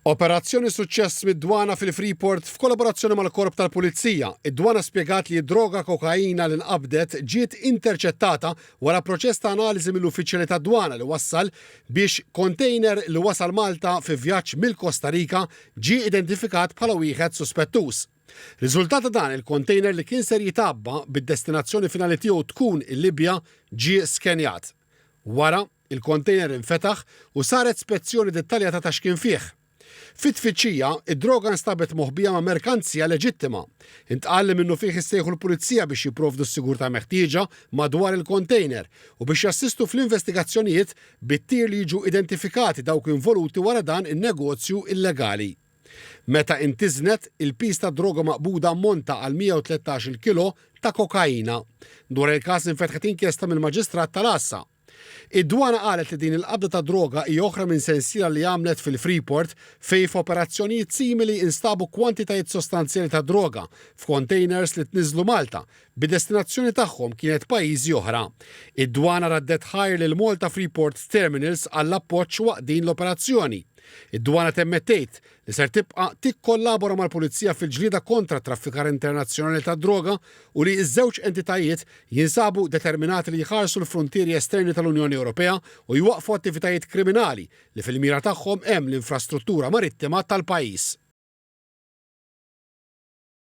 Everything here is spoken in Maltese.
Operazzjoni suċċess mid-Dwana fil-Freeport f'kollaborazzjoni mal-Korp tal-Pulizija. Id-Dwana spjegat li d-droga kokaina li nqabdet ġiet interċettata wara proċess ta' analiżi mill-uffiċjali tad-Dwana li wassal biex kontejner li wasal Malta fi vjaġġ mill-Kosta Rika ġie identifikat bħala wieħed suspettuż. Riżultat ta' dan, il-kontejner li kien ser jitgħabba bid-destinazzjoni finali tiegħu tkun il-Libja ġie skenjat. Wara, Il-kontejner infetaħ u saret spezzjoni dettaljata ta' x'kien fih. Fit-tfittxija, id-droga nstabet moħbija ma' merkanzija leġittima. Intqal li minnufih issejħu l-Pulizija biex jipprovdu s-sigurtà meħtieġa madwar il-kontejner u biex jassistu fl-investigazzjonijiet bit-tir li jiġu identifikati dawk involuti wara dan in-negozju illegali. Meta intiżnet, il-piż tad-droga maqbuda ammonta għal 113-il kilo ta' kokaina. Dwar il-każ infetħet inkjesta mill-Maġistrat tal-Għassa. Id-Dwana qalet li din il-qabda ta' droga hija oħra minn sensiela li għamlet fil-Freeport fejn f'operazzjonijiet simili instabu kwantitajiet sostanzjali ta' droga f'kontejners li tniżżlu Malta bid-destinazzjoni tagħhom kienet pajjiżi oħra. Id-Dwana raddet ħajr lil Malta Freeport Terminals għall-appoġġ waqt din l-operazzjoni. Id-Dwana temmet tgħid li ser tibqa' tikkollabora mal-Pulizija fil-ġlieda kontra t-traffikar internazzjonali tad-droga u li ż-żewġ entitajiet jinsabu determinati li jħarsu l-fruntieri esterni tal-Unjoni Ewropea u jwaqqfu attivitajiet kriminali li fil-mira tagħhom hemm l-infrastruttura marittima tal-pajjiż.